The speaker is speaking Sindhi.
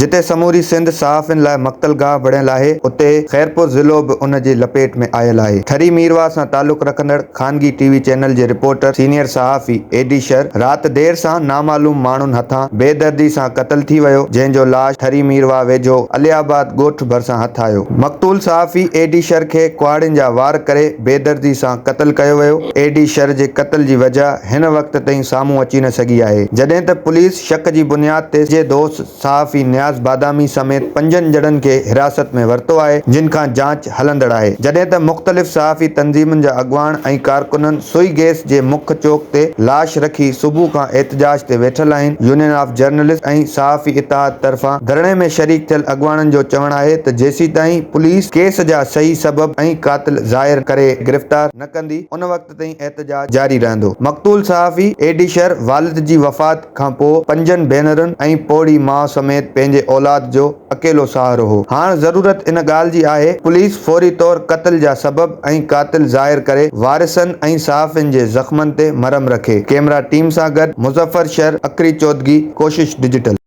جتي سموري سنڌ صحافين لاء مقتل گاهه بڻيل آهي، اتي خيرپور ضلعو به ان جي لپيٽ ۾ آيل آهي. ٺري ميرواهه سان تعلق رکندڙ خانگي ٽي وي چينل جي رپورٽر سينيئر صحافي اي ڊي شر رات دير سان نامعلوم ماڻهن هٿان بيدردي سان قتل ٿي ويو، جنهن جو لاش ٺري ميرواهه ويجهو علي آباد ڳوٺ ڀرسان هٿ آيو. مقتول صحافي اي ڊي شر کي ڪهاڙين جا وار ڪري بيدردي سان قتل ڪيو ويو. اي ڊي شر جي قتل جي وجهه هن وقت تائين سامهون اچي نه سگهي آهي، جڏهن ته پوليس شڪ جي بنياد تي جي دوست صحافي نياز بادامي سميت پنجن ڄڻن کي حراست ۾ ورتو آهي، جن کان جاچ هلندڙ آهي، جڏهن ته مختلف صحافي تنظيمن جا اڳواڻ ۽ ڪارڪنن سوئي گيس جي مک چوڪ تي لاش رکي صبح کان احتجاج تي ويٺل آهن، يونين آف جرنلسٽ ۽ صحافي اتحاد طرفان ڌرڻي ۾ شريڪ ٿيل اڳواڻن جو چوڻ آهي ته جيسيتائين پوليس ڪيس جا صحيح سبب ۽ قاتل ظاهر ڪري گرفتار نه ڪندي ان وقت تائين احتجاج جاري رهندو. مقتول صحافي اي ڊي شر والد جي وفات کانپوء پنجن ڀينرن ۽ پوڙهي ماء سميت پنهنجي اولاد جو اڪيلو سهارو هو. هاڻ ضرورت ان ڳالهه جي آهي پوليس فوري طور قتل جا سبب ۽ قاتل ظاهر ڪري وارثن ۽ صحافين جي زخمن تي مرهم رکي. ڪيمرا ٽيم سان گڏ مظفر شر، اڪري چودڳي، ڪوشش ڊجيٽل.